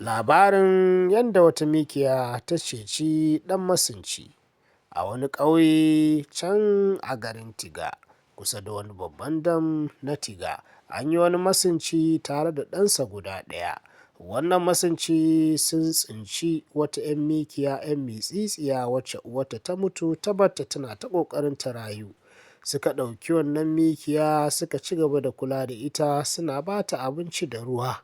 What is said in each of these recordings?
Labarin yadda wata mikiya ta ceci ɗan masunci. A wani ƙauye can a garin Tiga, kusa da wani babban dam na Tiga, an yi wani masunci tare da ɗansa guda ɗaya. Wannan masunci sun tsinci wata ‘yar mikiya ‘yar mitsitsiya wacce uwarta ta mutu ta barta tana ta ƙoƙarin ta rayu. Suka ɗauki wannan mikiya suka ci gaba da kula da ita, suna ba ta abinci da ruwa.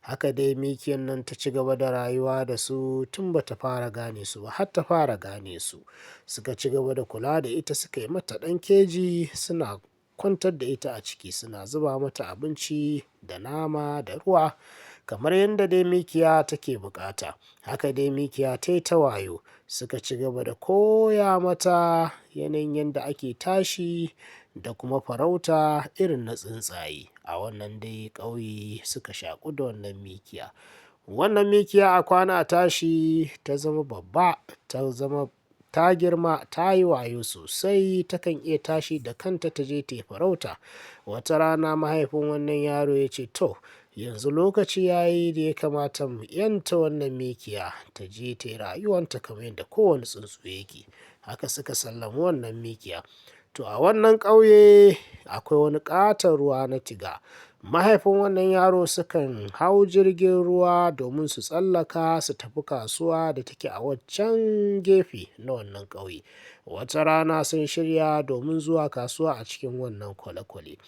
Haka dai mikiyan nan ta ci gaba da rayuwa da su tun ba ta fara gane su ba har ta fara gane su. Suka ci gaba da kula da ita, suka yi mata ɗan keji, suna kwantar da ita a ciki, suna zuba mata abinci da nama da ruwa kamar yadda dai mikiya take buƙata. Haka dai mikiya tai ta wayo, suka ci gaba da koya mata yanayin yadda ake tashi da kuma farauta irin na tsuntsaye. A wannan dai ƙauye suka shaƙu da wannan mikiya. Wannan mikiya a kwana a tashi ta zama babba, ta zama ta girma, ta yi wayo sosai, takan iya tashi da kanta ta je ta yi farauta. Wata rana mahaifin wannan yaro ya ce, to yanzu lokaci ya yi da ya kamata mu ‘yanta wannan mikiya ta je ta yi rayuwanta kamar yadda kowane tsuntsu yake. Haka suka sallami wannan mikiya. To a wannan ƙauye akwai wani ƙaton ruwa na Tiga. Mahaifin wannan yaro sukan hau jirgin ruwa domin su tsallaka su tafi kasuwa da take a waccan gefe na wannan ƙauye. Wata rana sun shirya domin zuwa kasuwa a cikin wannan kwale-kwale.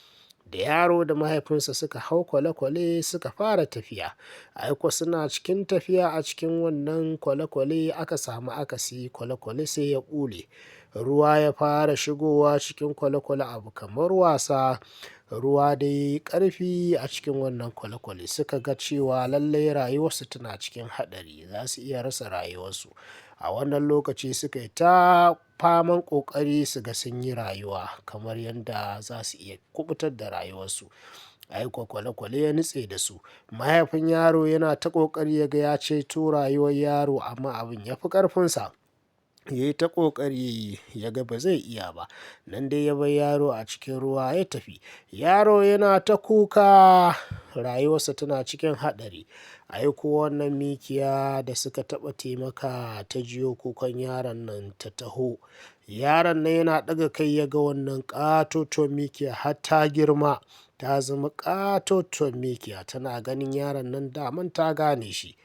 Da yaro da mahaifinsa suka hau kwale-kwale suka fara tafiya. Ai kuwa suna cikin tafiya a cikin wannan kwale-kwale aka samu akasi, kwale-kwale sai ya ɓule. Ruwa ya fara shigowa cikin kwale-kwale abu kamar wasa. Ruwa dai ƙarfi a cikin wannan kwale-kwale. Suka ga cewa lallai rayuwarsu tana cikin haɗari, za su iya rasa rayuwarsu. A wannan lokaci suka yi ta faman ƙoƙari su ga sun yi rayuwa kamar yadda za su iya kuɓutar da rayuwarsu. Ai kuwa kwale-kwale ya nutse da su. Mahaifin yaro yana ta ƙoƙari ya ga ya ceto rayuwar yaro, amma abin ya fi ƙarfinsa. Ya yi ta ƙoƙari ya ga ba zai iya ba. Nan dai ya bar yaro a cikin ruwa ya tafi. Yaro yana ta kuka, rayuwarsa tana cikin haɗari. Ai kuwa wannan mikiya da suka taɓa taimaka ta jiyo kukan yaron nan ta taho. Yaron nan yana ɗaga kai ya ga wannan ƙatoton mikiya har ta girma, ta zama ƙatoton mikiya. Tana ganin yaron nan daman ta gane shi.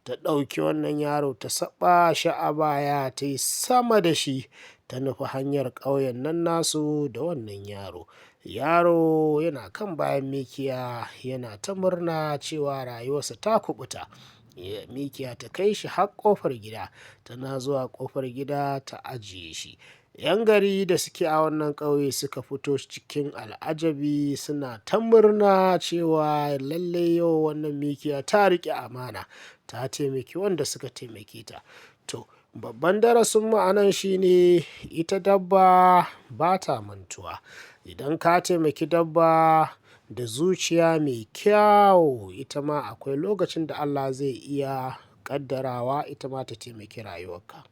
Ta ɗauki wannan yaro ta saɓa shi a baya, ta yi sama da shi, ta nufi hanyar ƙauyen nan nasu da wannan yaro. Yaro yana kan bayan mikiya yana ta murna cewa rayuwarsa ta kuɓuta. Mikiya ta kai shi har ƙofar gida, tana zuwa ƙofar gida ta ajiye shi. ‘Yan gari da suke a wannan ƙauye suka fito cikin al'ajabi, suna ta murna cewa lallai yau wannan mikiya ta riƙe amana, ta taimaki wanda suka taimake ta. To babban darasinmu a nan shine ita dabba ba ta mantuwa. Idan ka taimaki dabba da zuciya mai kyau, ita ma akwai lokacin da Allah zai iya ƙaddarawa ita ma ta taimaki rayuwarka.